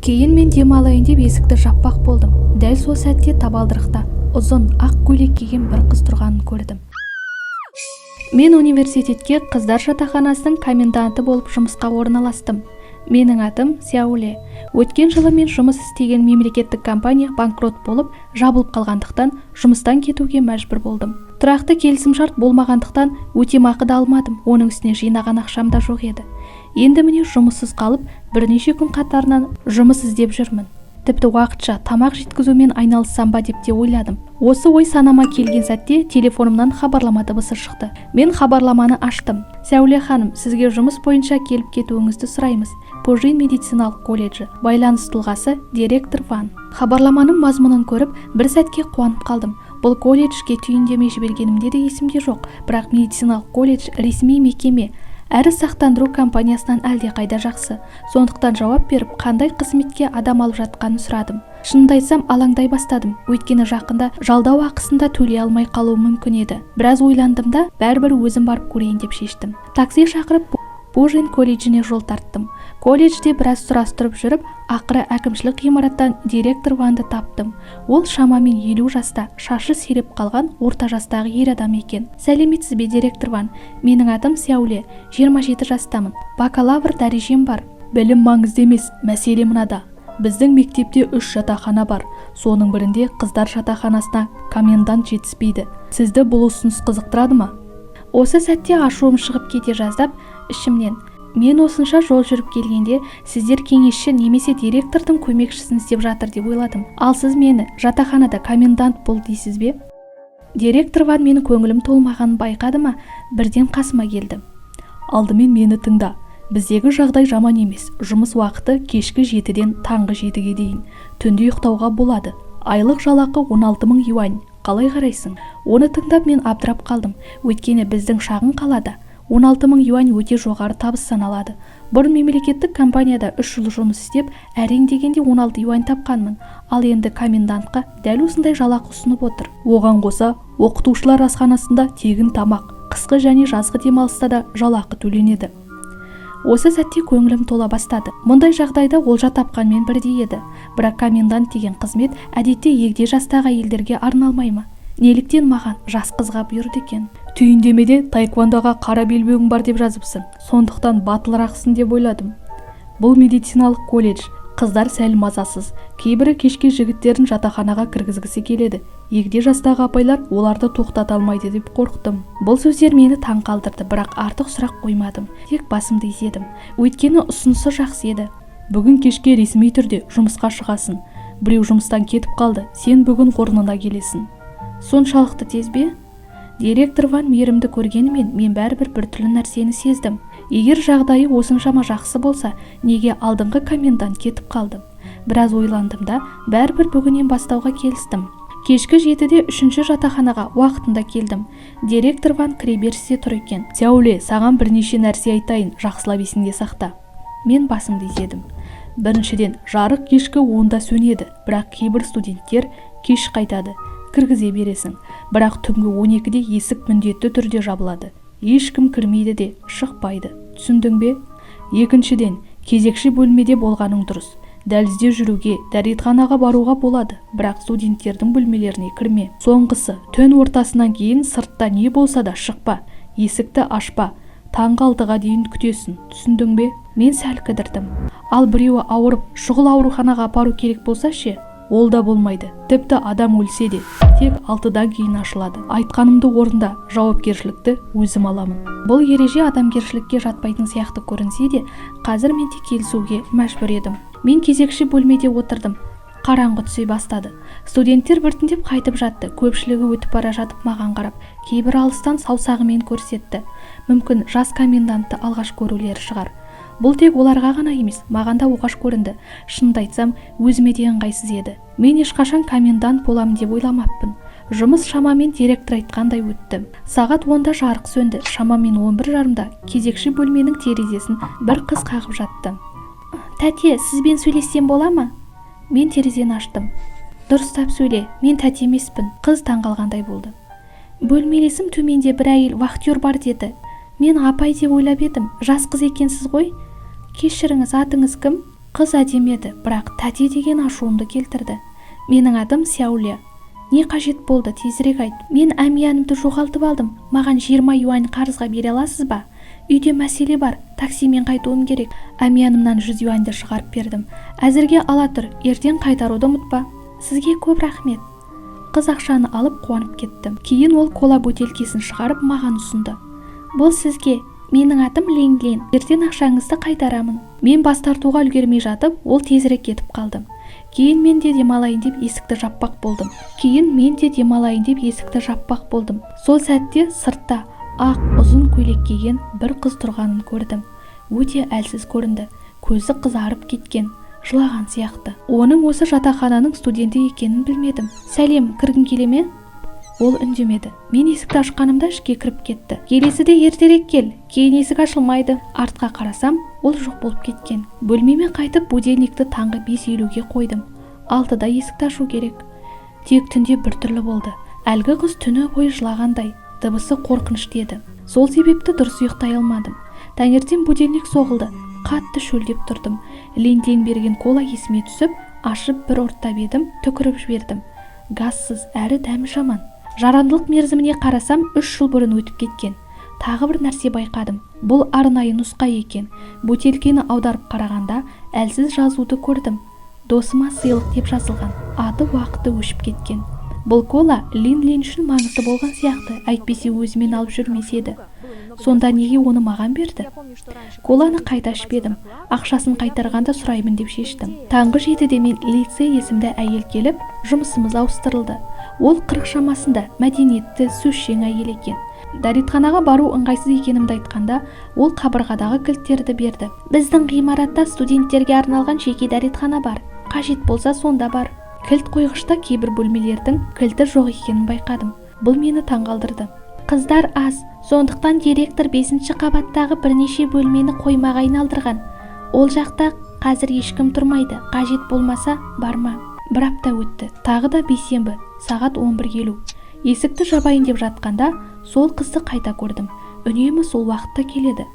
Кейін мен демалайын деп есікті жаппақ болдым. Дәл сол сәтте табалдырықта ұзын ақ көйлек киген бір қыз тұрғанын көрдім. Мен университетке қыздар жатақханасының коменданты болып жұмысқа орналастым. Менің атым Сяуле. Өткен жылы мен жұмыс істеген мемлекеттік компания банкрот болып жабылып қалғандықтан, жұмыстан кетуге мәжбүр болдым. Тұрақты келісімшарт болмағандықтан, өтемақы да алмадым. Оның үстіне жинаған ақшам да жоқ еді. Енді міне, жұмыссыз қалып, бірнеше күн қатарынан жұмыс іздеп жүрмін. Тіпті уақытша тамақ жеткізумен айналыссам ба деп те ойладым. Осы ой санама келген сәтте телефонымнан хабарлама дыбысы шықты. Мен хабарламаны аштым. «Сәуле ханым, сізге жұмыс бойынша келіп кетуіңізді сұраймыз. Пожин медициналық колледжі, байланыс тұлғасы директор Ван». Хабарламаның мазмұнын көріп, бір сәтке қуанып қалдым. Бұл колледжге түйіндеме жібергенімде де есімде жоқ, бірақ медициналық колледж ресми мекеме әрі сақтандыру компаниясынан әлдеқайда жақсы. Сондықтан жауап беріп, қандай қызметке адам алып жатқанын сұрадым. Шынымды айтсам, алаңдай бастадым, өйткені жақында жалдау ақысын да төлей алмай қалуым мүмкін еді. Біраз ойландым да, бәрібір өзім барып көрейін деп шештім. Такси шақырып, Пужин колледжіне жол тарттым. Колледжде біраз сұрастырып жүріп, ақыры әкімшілік ғимараттан директор Ванды таптым. Ол шамамен 50 жаста, шашы сиреп қалған орта жастағы ер адам екен. «Сәлеметсіз бе, директор Ван! Менің атым Сяуле, 27 жастамын, бакалавр дәрежем бар». Білім маңызды емес, мәселе мынада: біздің мектепте үш жатақхана бар. Соның бірінде қыздар жатақханасына комендант жетіспейді. Сізді бұл ұсыныс қызықтырады ма? Осы сәтте ашуым шығып кете жаздап, ішімнен: «Мен осынша жол жүріп келгенде, сіздер кеңесші немесе директордың көмекшісін іздеп жатыр деп ойладым. Ал сіз мені жатақханада комендант бол дейсіз бе?» Директор Ван менің көңілім толмағанын байқады ма, бірден қасыма келді. Алдымен мені тыңда. Біздегі жағдай жаман емес. Жұмыс уақыты кешкі 7-ден таңғы 7-ге дейін, түнде ұйықтауға болады. Айлық жалақы 16 мың юань. Қалай қарайсың? Оны тыңдап, мен абдырап қалдым. Өйткені біздің шағын қалада 16 мың юань өте жоғары табыс саналады. Бұрын мемлекеттік компанияда 3 жыл жұмыс істеп, әрең дегенде 16 юань тапқанмын. Ал енді комендантқа дәл осындай жалақы ұсынып отыр. Оған қоса оқытушылар асханасында тегін тамақ, қысқы және жазғы демалыста да жалақы төленеді. Осы сәтте көңілім тола бастады. Мұндай жағдайда олжа тапқанмен бірдей еді. Бірақ комендант деген қызмет әдетте егде жастағы әйелдерге арналмай ма? Неліктен маған, жас қызға, бұйырды екен? Түйіндемеде таэквондоға қара белбеуің бар деп жазыпсың, сондықтан батылырақсың деп ойладым. Бұл медициналық колледж, қыздар сәл мазасыз. Кейбірі кешке жігіттерін жатақханаға кіргізгісі келеді. Егде жастағы апайлар оларды тоқтата алмайды деп қорықтым. Бұл сөздер мені таң қалдырды, бірақ артық сұрақ қоймадым, тек басымды изедім. Өйткені ұсынысы жақсы еді. Бүгін кешке ресми түрде жұмысқа шығасың. Біреу жұмыстан кетіп қалды, сен бүгін орнына келесің. Соншалықты тез бе? Директор Ван мейірімді көргенімен, мен бәрібір біртүрлі нәрсені сездім. Егер жағдайы осыншама жақсы болса, неге алдыңғы комендант кетіп қалды? Біраз ойландым да, бәрібір бүгіннен бастауға келістім. Кешкі 7-де үшінші жатақханаға уақытында келдім. Директор Ван кіреберісте тұр екен. Сәуле, саған бірнеше нәрсе айтайын, жақсылап есіңде сақта. Мен басымды изедім. Біріншіден, жарық кешкі 10-да сөнеді, бірақ кейбір студенттер кеш қайтады, кіргізе бересің. Бірақ түнгі 12-де есік міндетті түрде жабылады, ешкім кірмейді де, шықпайды, түсіндің бе? Екіншіден, кезекші бөлмеде болғаның дұрыс. Дәлізде жүруге, дәретханаға баруға болады, бірақ студенттердің бөлмелеріне кірме. Соңғысы, түн ортасынан кейін сыртта не болса да, шықпа, есікті ашпа, таңғы 6-ға дейін күтесің, түсіндің бе? Мен сәл кідірдім. Ал біреуі ауырып, шұғыл ауруханаға апару керек болса ше? Ол да болмайды. Тіпті адам өлсе де, тек 6-дан кейін ашылады. Айтқанымды орында, жауапкершілікті өзім аламын. Бұл ереже адамгершілікке жатпайтын сияқты көрінсе де, қазір мен де келісуге мәжбүр едім. Мен кезекші бөлмеде отырдым. Қараңғы түсе бастады. Студенттер біртіндеп қайтып жатты. Көпшілігі өтіп бара жатып маған қарап, кейбір алыстан саусағымен көрсетті. Мүмкін, жас комендантты алғаш көрулері шығар. Бұл тек оларға ғана емес, маған да оғаш көрінді. Шынымды айтсам, өзіме де ыңғайсыз еді. Мен ешқашан комендант боламын деп ойламаппын. Жұмыс шамамен директор айтқандай өтті. Сағат 10-да жарық сөнді. Шамамен 11:30-да кезекші бөлменің терезесін бір қыз қағып жатты. «Тәте, сізбен сөйлессем бола ма?» Мен терезені аштым. «Дұрыстап сөйле, мен тәте емеспін». Қыз таңғалғандай болды. «Бөлмелесім төменде бір әйел вахтер бар деді. Мен апай деп ойлап едім, жас қыз екенсіз ғой. Кешіріңіз, атыңыз кім?» Қыз әдемі еді, бірақ тәте деген ашуымды келтірді. Менің атым Сяуле. Не қажет болды, тезірек айт. Мен әмиянымды жоғалтып алдым. Маған 20 юань қарызға бере аласыз ба? Үйде мәселе бар, таксимен қайтуым керек. Әмиянымнан 100 юаньды шығарып бердім. Әзірге ала тұр, ертең қайтаруды ұмытпа. Сізге көп рахмет. Қыз ақшаны алып қуанып кетті. Кейін ол кола бөтелкесін шығарып маған ұсынды. Бұл сізге. Менің атым Лен Лен. Ертең ақшаңызды қайтарамын. Мен бас тартуға үлгермей жатып, ол тезірек кетіп қалды. Кейін мен де демалайын деп есікті жаппақ болдым. Кейін мен де демалайын деп есікті жаппақ болдым. Сол сәтте сыртта ақ ұзын көйлек киген бір қыз тұрғанын көрдім. Өте әлсіз көрінді. Көзі қызарып кеткен, жылаған сияқты. Оның осы жатақхананың студенті екенін білмедім. Сәлем, кіргің келе ме? Ол үндемеді. Мен есікті ашқанымда ішке кіріп кетті. Келесіде ертерек кел, кейін есік ашылмайды. Артқа қарасам, ол жоқ болып кеткен. Бөлмеме қайтып, будильникті таңғы 5:50-ге қойдым. 6-да есікті ашу керек. Тек түнде біртүрлі болды. Әлгі қыз түні бойы жылағандай, дыбысы қорқынышты еді. Сол себепті дұрыс ұйықтай алмадым. Таңертең будильник соғылды. Қатты шөлдеп тұрдым. Лен берген кола есіме түсіп, ашып бір ұрттап едім, түкіріп жібердім. Газсыз әрі дәмі жаман. Жарамдылық мерзіміне қарасам, 3 жыл бұрын өтіп кеткен. Тағы бір нәрсе байқадым. Бұл арнайы нұсқа екен. Бөтелкені аударып қарағанда, әлсіз жазуды көрдім. Досыма сыйлық деп жазылған. Аты, уақыты өшіп кеткен. Бұл кола Лин Лин үшін маңызды болған сияқты, әйтпесе өзімен алып жүрмес еді. Сонда неге оны маған берді? Коланы қайта ішпедім. Ақшасын қайтарғанда сұраймын деп шештім. Таңғы 7-де мен Лице есімді әйел келіп, жұмысымыз ауыстырылды. Ол 40 шамасында, мәдениетті, сөзшең әйел екен. Дәретханаға бару ыңғайсыз екенімді айтқанда, ол қабырғадағы кілттерді берді. Біздің ғимаратта студенттерге арналған жеке дәретхана бар. Қажет болса, сонда бар. Кілт қойғышта кейбір бөлмелердің кілті жоқ екенін байқадым. Бұл мені таңғалдырды. Қыздар аз, сондықтан директор бесінші қабаттағы бірнеше бөлмені қоймаға айналдырған. Ол жақта қазір ешкім тұрмайды. Қажет болмаса, барма. Бір апта өтті. Тағы да бейсенбі, сағат 11:50. Есікті жабайын деп жатқанда, сол қызды қайта көрдім. Үнемі сол уақытта келеді.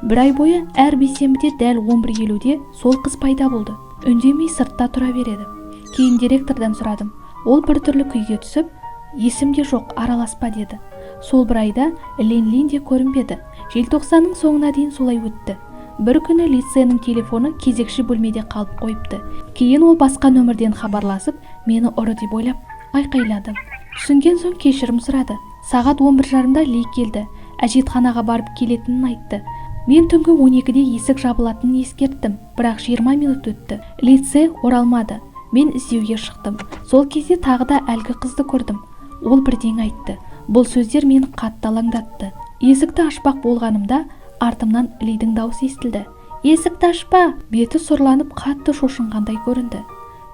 Бір ай бойы әр бейсенбіде дәл 11:50-де сол қыз пайда болды. Үндемей сыртта тұра береді. Кейін директордан сұрадым. Ол біртүрлі күйге түсіп, есімде жоқ, араласпа деді. Сол бір айда Лен Лин де көрінбеді. Желтоқсанның соңына дейін солай өтті. Бір күні Лиценің телефоны кезекші бөлмеде қалып қойыпты. Кейін ол басқа нөмірден хабарласып, мені ұры деп ойлап, айқайлады. Түсінген соң кешірім сұрады. Сағат 11:30-да Ли келді. Әжетханаға барып келетінін айтты. Мен түнгі 12-де есік жабылатынын ескерттім, бірақ 20 минут өтті. Лице оралмады. Мен іздеуге шықтым. Сол кезде тағы да әлгі қызды көрдім. Ол бірдеңе айтты. Бұл сөздер мені қатты алаңдатты. Есікті ашпақ болғанымда, артымнан Лидің даусы естілді. Есікті ашпа! Беті сұрланып, қатты шошынғандай көрінді.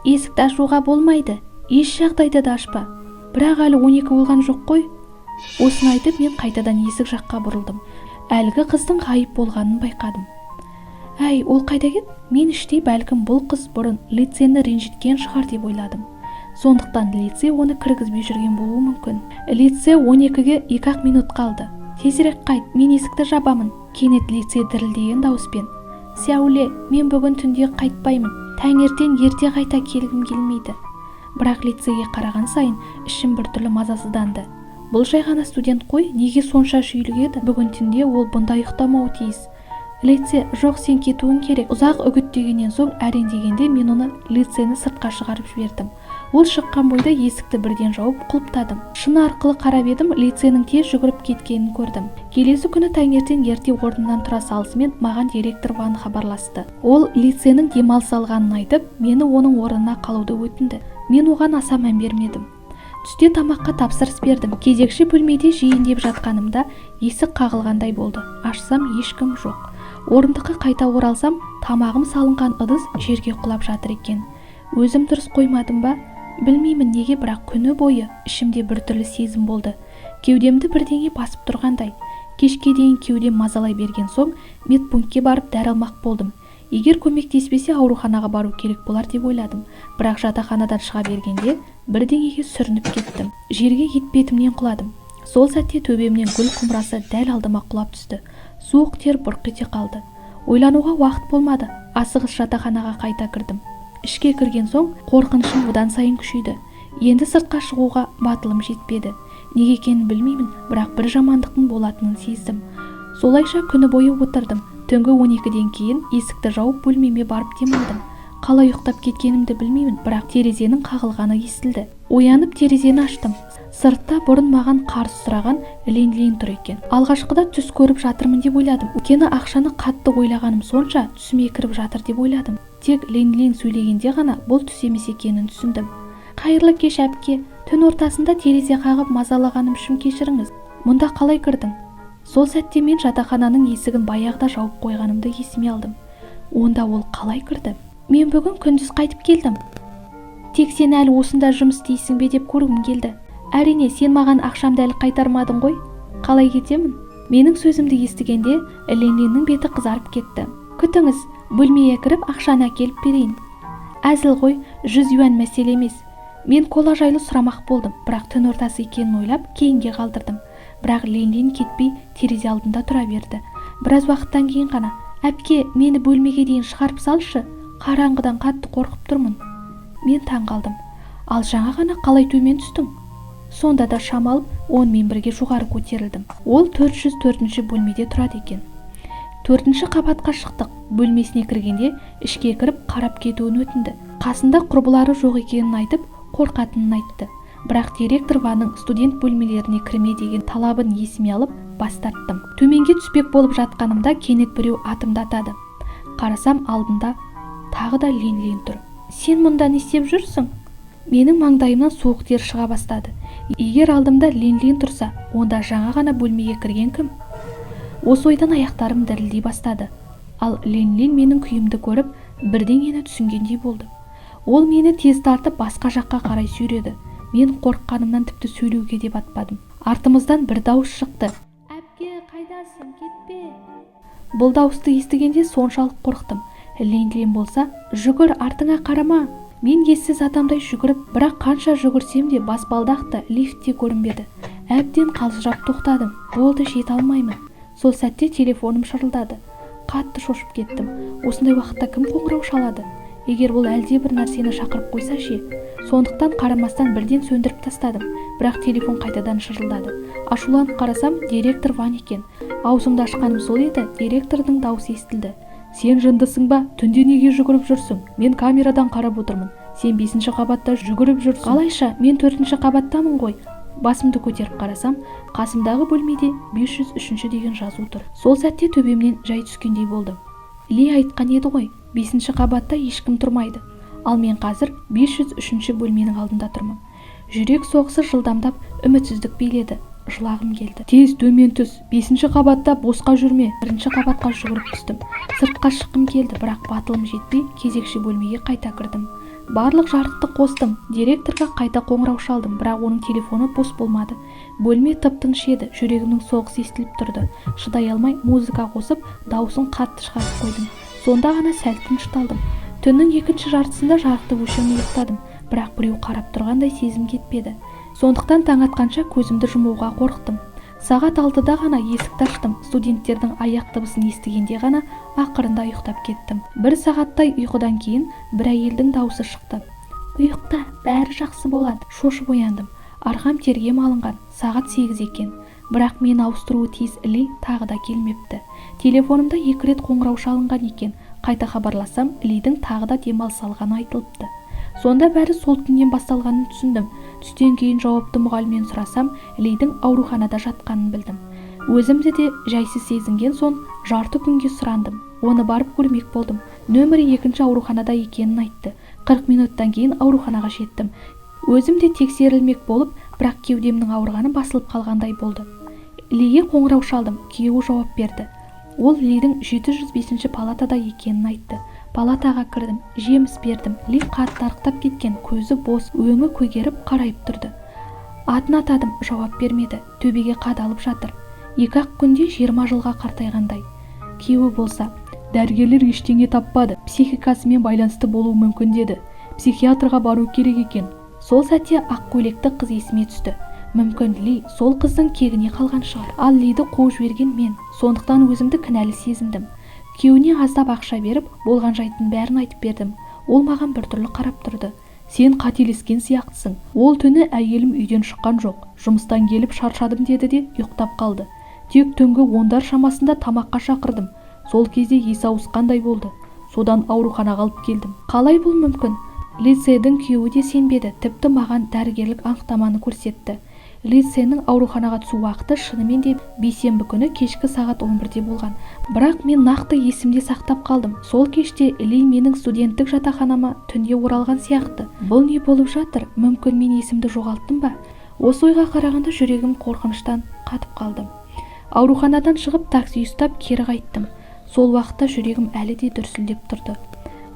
Есікті ашуға болмайды. Еш жағдайда да ашпа. Бірақ әлі 12 болған жоқ қой. Осыны айтып, мен қайтадан есік жаққа бұрылдым. Әлгі қыздың ғайып болғанын байқадым. Әй, ол қайда кетті? Мен іштей бәлкім бұл қыз бұрын Лицені ренжіткен шығар деп ойладым. Сондықтан Лице оны кіргізбей жүрген болуы мүмкін. Лице, 12-ге 2-ақ минут қалды. Тезірек қайт, мен есікті жабамын. Кенет Лице дірілдеген дауыспен: Сяуле, мен бүгін түнде қайтпаймын. Таңертең ерте қайта келгім келмейді. Бірақ Лицеге қараған сайын ішім біртүрлі мазасызданды. Бұл жай ғана студент қой, неге сонша шүйлігеді? Бүгін түнде ол бұнда ұйықтамауы тиіс. Лице, жоқ, сен кетуің керек. Ұзақ үгіттегеннен соң, әрең дегенде мен оны, Лицені, сыртқа шығарып жібердім. Ол шыққан бойда есікті бірден жауып, құлыптадым. Шыны арқылы қарап едім, Лиценің тез жүгіріп кеткенін көрдім. Келесі күні таңертең ерте орнымнан тұра салысымен маған директор Ван хабарласты. Ол Лиценің демалыс алғанын айтып, мені оның орнына қалуды өтінді. Мен оған аса мән бермедім. Түсте тамаққа тапсырыс бердім. Кезекші бөлмеде жейін деп жатқанымда, есік қағылғандай болды. Ашсам, ешкім жоқ. Орындыққа қайта оралсам, тамағым салынған ыдыс жерге құлап жатыр екен. Өзім дұрыс қоймадым ба, білмеймін неге, бірақ күні бойы ішімде біртүрлі сезім болды. Кеудемді бірдеңе басып тұрғандай. Кешке дейін кеудем мазалай берген соң, медпунктке барып дәрі алмақ болдым. Егер көмектеспесе, ауруханаға бару керек болар деп ойладым. Бірақ жатақханадан шыға бергенде бірдеңеге сүрініп кеттім. Жерге етпетімнен құладым. Сол сәтте төбемнен гүл құмырасы дәл алдыма құлап түсті. Суық тер бұрқ ете қалды. Ойлануға уақыт болмады. Асығыс жатақханаға қайта кірдім. Ішке кірген соң қорқынышым одан сайын күшейді. Енді сыртқа шығуға батылым жетпеді. Неге екенін білмеймін, бірақ бір жамандықтың болатынын сездім. Солайша күні бойы отырдым. Түнгі 12-ден кейін есікті жауып, бөлмеме барып демалдым. Қалай ұйықтап кеткенімді білмеймін, бірақ терезенің қағылғаны естілді. Оянып терезені аштым. Сыртта бұрын маған қарыз сұраған Лин-Лин тұр екен. Алғашқыда түс көріп жатырмын деп ойладым. Өйткені ақшаны қатты ойлағаным сонша, түсіме кіріп жатыр деп ойладым. Тек Лин-Лин сөйлегенде ғана бұл түс емес екенін түсіндім. Қайырлы кеш, әпке. Түн ортасында терезе қағып мазалағаным үшін кешіріңіз. Мұнда қалай кірдің? Сол сәтте мен жатақхананың есігін баяғыда жауып қойғанымды есіме алдым. Онда ол қалай кірді? Мен бүгін күндіз қайтып келдім. Тек сен әлі осында жұмыс істейсің бе деп көргім келді. Әрине, сен маған ақшамды әлі қайтармадың ғой. Қалай кетемін? Менің сөзімді естігенде Лин-Линнің беті қызарып кетті. Күтіңіз, бөлмеге кіріп ақшаны әкеліп берейін. Әзіл ғой, 100 юань мәселе емес. Мен кола жайлы сұрамақ болдым, бірақ түн ортасы екенін ойлап кейінге қалдырдым. Бірақ Лин-Лин кетпей терезе алдында тұра берді. Біраз уақыттан кейін ғана: «Әпке, мені бөлмеге дейін шығарып салшы, қараңғыдан қатты қорқып тұрмын». Мен таң қалдым. Ал жаңа ғана қалай төмен түстің? Сонда да шам алып, онымен бірге жоғары көтерілдім. Ол 404 бөлмеде тұрады екен. 4-ші қабатқа шықтық. Бөлмесіне кіргенде ішке кіріп қарап кетуін өтінді. Қасында құрбылары жоқ екенін айтып, қорқатынын айтты. Бірақ директор Ванның студент бөлмелеріне кірме деген талабын есіме алып, бас тарттым. Төменге түспек болып жатқанымда кенет біреу атымды атады. Қарасам, алдында тағы да Лин-Лин тұр. Сен мұнда не істеп жүрсің? Менің маңдайымнан суық тер шыға бастады. Егер алдымда Лин-Лин тұрса, онда жаңа ғана бөлмеге кірген кім? Осы ойдан аяқтарым дірілдей бастады. Ал Лин-Лин менің күйімді көріп, бірдеңені түсінгендей болды. Ол мені тез тартып, басқа жаққа қарай сүйреді. Мен қорыққанымнан тіпті сөйлеуге де батпадым. Артымыздан бір дауыс шықты. Әпке, қайдасың, кетпе. Бұл дауысты естігенде соншалық қорықтым. Лин-Лин болса: «Жүгір, артыңа қарама». Мен ессіз адамдай жүгіріп, бірақ қанша жүгірсем де баспалдақ та, лифт те көрінбеді. Әбден қалжырап тоқтадым. Болды, жете алмаймын. Сол сәтте телефоным шырылдады. Қатты шошып кеттім. Осындай уақытта кім қоңырау шалады? Егер ол әлде бір нәрсені шақырып қойса ше? Сондықтан қарамастан бірден сөндіріп тастадым. Бірақ телефон қайтадан шырылдады. Ашуланып қарасам, директор Ван екен. Аузымды ашқаным сол еді, директордың даусы естілді. Сен жындысың ба? Түнде неге жүгіріп жүрсің? Мен камерадан қарап отырмын. Сен 5-ші қабатта жүгіріп жүрсің. Қалайша? Мен 4-ші қабаттамын ғой. Басымды көтеріп қарасам, қасымдағы бөлмеде 503 деген жазу тұр. Сол сәтте төбемнен жай түскендей болды. Ли айтқан еді ғой, 5-ші қабатта ешкім тұрмайды. Ал мен қазір 503 бөлменің алдында тұрмын. Жүрек соғысы жылдамдап, үмітсіздік биледі. Жылағым келді. Тез төмен түс, 5-ші қабатта босқа жүрме. 1-ші қабатқа жүгіріп түстім. Сыртқа шыққым келді, бірақ батылым жетпей кезекші бөлмеге қайта кірдім. Барлық жарықты қостым. Директорға қайта қоңырау шалдым, бірақ оның телефоны бос болмады. Бөлме тып-тыныш еді, жүрегімнің соғысы естіліп тұрды. Шыдай алмай музыка қосып, дауысын қатты шығарып қойдым. Сонда ғана сәл тынышталдым. Түннің екінші жартысында жарықты өшірмей ұйықтадым, бірақ біреу қарап тұрғандай сезім кетпеді. Сондықтан таң атқанша көзімді жұмуға қорықтым. Сағат 6-да ғана есікті аштым. Студенттердің аяқ дыбысын естігенде ғана ақырында ұйықтап кеттім. Бір сағаттай ұйқыдан кейін бір әйелдің даусы шықты. Ұйықта, бәрі жақсы болады. Шошып ояндым. Арқам терге малынған. Сағат 8 екен. Бірақ мен ауыстыруы тиіс Ли тағы да келмепті. Телефонымда 2 рет қоңырау шалынған екен. Қайта хабарласам, Лидің тағы да демалыс алғаны айтылыпты. Сонда бәрі сол түннен басталғанын түсіндім. Түстен кейін жауапты мұғалімнен сұрасам, Лидің ауруханада жатқанын білдім. Өзімді де жайсыз сезінген соң жарты күнге сұрандым. Оны барып көрмек болдым. Нөмірі 2-ші ауруханада екенін айтты. 40 минуттан кейін ауруханаға жеттім. Өзім де тексерілмек болып, бірақ кеудемнің ауырғаны басылып қалғандай болды. Лиге қоңырау шалдым, күйеуі жауап берді. Ол Лидің 705 палатада екенін айтты. Палатаға кірдім, жеміс бердім. Ли қатты арықтап кеткен, көзі бос, өңі көгеріп қарайып тұрды. Атын атадым, жауап бермеді. Төбеге қадалып жатыр. 2-ақ күнде 20 жылға қартайғандай. Күйеуі болса: «Дәрігерлер ештеңе таппады, психикасымен байланысты болуы мүмкін деді. Психиатрға бару керек екен». Сол сәтте ақ көйлекті қыз есіме түсті. Мүмкін, Ли сол қыздың кегіне қалған шығар. Ал Лиді қуып жіберген мен. Сондықтан өзімді кінәлі сезіндім. Күйеуіне аздап ақша беріп, болған жайттың бәрін айтып бердім. Ол маған біртүрлі қарап тұрды. «Сен қателескен сияқтысың. Ол түні әйелім үйден шыққан жоқ. Жұмыстан келіп, шаршадым деді де, ұйықтап қалды. Тек түнгі 10-дар шамасында тамаққа шақырдым. Сол кезде есі ауысқандай болды. Содан ауруханаға алып келдім». Қалай бұл мүмкін? Лицедің күйеуі де сенбеді, тіпті маған дәрігерлік анықтаманы көрсетті. Лиценің ауруханаға түсу уақыты шынымен де бейсенбі күні кешкі сағат 11-де болған. Бірақ мен нақты есімде сақтап қалдым: сол кеште Ли менің студенттік жатақханама түнде оралған сияқты. Бұл не болып жатыр? Мүмкін, мен есімді жоғалттым ба? Осы ойға қарағанда, жүрегім қорқыныштан қатып қалды. Ауруханадан шығып, такси ұстап, кері қайттым. Сол уақытта жүрегім әлі де дүрсілдеп тұрды.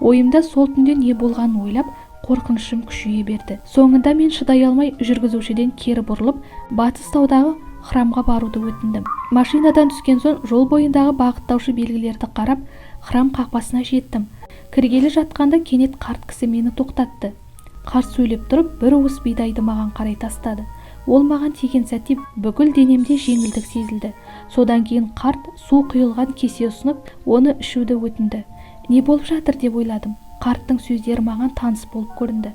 Ойымда сол түнде не болғанын ойлап, қорқынышым күшейе берді. Соңында мен шыдай алмай, жүргізушіден кері бұрылып, батыс таудағы храмға баруды өтіндім. Машинадан түскен соң, жол бойындағы бағыттаушы белгілерді қарап, храм қақпасына жеттім. Кіргелі жатқанда кенет қарт кісі мені тоқтатты. Қарт сөйлеп тұрып, бір уыс бидайды маған қарай тастады. Ол маған тиген сәтте бүкіл денемде жеңілдік сезілді. Содан кейін қарт су құйылған кесе ұсынып, оны ішуді өтінді. Не болып жатыр деп ойладым. Қарттың сөздері маған таныс болып көрінді.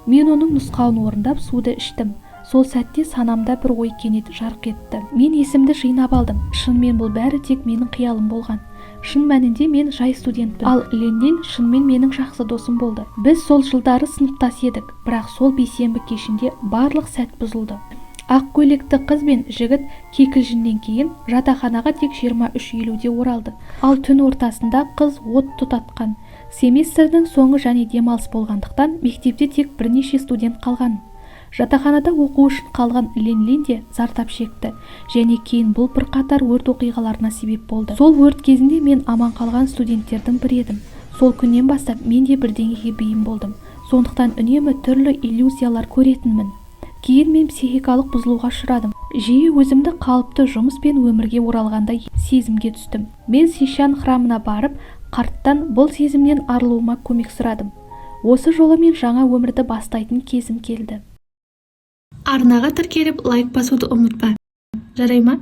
Мен оның нұсқауын орындап, суды іштім. Сол сәтте санамда бір ой кенет жарқ етті. Мен есімді жинап алдым. Шынымен, бұл бәрі тек менің қиялым болған. Шын мәнінде мен жай студентпін. Ал Леннен шынымен менің жақсы досым болды. Біз сол жылдары сыныптас едік. Бірақ сол бейсенбі кешінде барлық сәт бұзылды. Ақ көйлекті қыз бен жігіт кикілжіңнен кейін жатақханаға тек 23:50-де оралды. Ал түн ортасында қыз от тұтатқан. Семестрдің соңы және демалыс болғандықтан, мектепте тек бірнеше студент қалған. Жатақханада оқу үшін қалған Лен де зардап шекті және кейін бұл бірқатар өрт оқиғаларына себеп болды. Сол өрт кезінде мен аман қалған студенттердің бірі едім. Сол күннен бастап мен де бірдеңеге бейім болдым. Сондықтан үнемі түрлі иллюзиялар көретінмін. Кейін мен психикалық бұзылуға ұшырадым. Жиі өзімді қалыпты жұмыс пен өмірге оралғандай сезімге түстім. Мен Сишан храмына барып, қарттан бұл сезімнен арылуыма көмек сұрадым. Осы жолы мен жаңа өмірді бастайтын кезім келді. Арнаға тіркеліп, лайк басуды ұмытпа, жарай ма?